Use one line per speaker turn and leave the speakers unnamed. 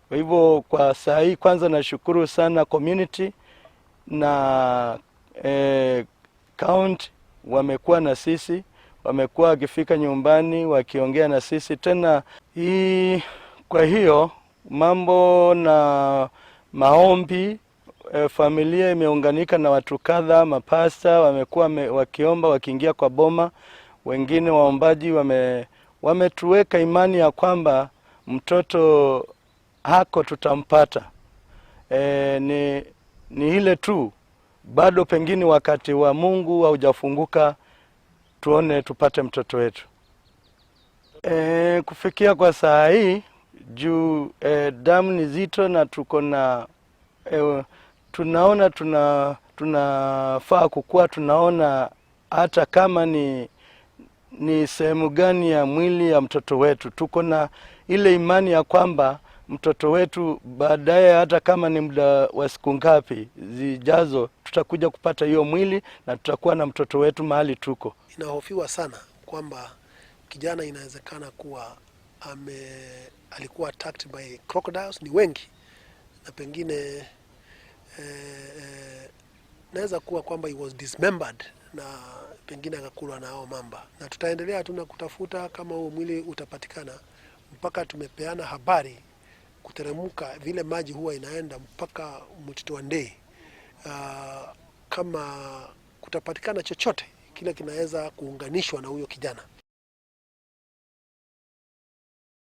Kwa hivyo kwa saa hii kwanza nashukuru sana community na county wamekuwa na sisi, wamekuwa wakifika nyumbani wakiongea na sisi tena hii. Kwa hiyo mambo na maombi, familia imeunganika na watu kadha, mapasta wamekuwa wakiomba wakiingia kwa boma, wengine waombaji wametuweka imani ya kwamba mtoto hako tutampata. Ni ile tu bado pengine wakati wa Mungu haujafunguka, tuone tupate mtoto wetu. Kufikia kwa saa hii juu damu ni zito na tuko na tunaona tunafaa kukua, tunaona hata kama ni sehemu gani ya mwili ya mtoto wetu, tuko na ile imani ya kwamba mtoto wetu baadaye, hata kama ni muda wa siku ngapi zijazo, tutakuja kupata hiyo mwili na tutakuwa na mtoto wetu mahali tuko.
Inahofiwa sana kwamba kijana inawezekana kuwa alikuwa attacked by crocodiles, ni wengi, na pengine naweza kuwa kwamba he was dismembered na pengine akakulwa na hao mamba, na tutaendelea tu na kutafuta kama huo mwili utapatikana, mpaka tumepeana habari kuteremka vile maji huwa inaenda mpaka Mtito wa Ndei. Kama kutapatikana chochote kile kinaweza kuunganishwa na huyo kijana.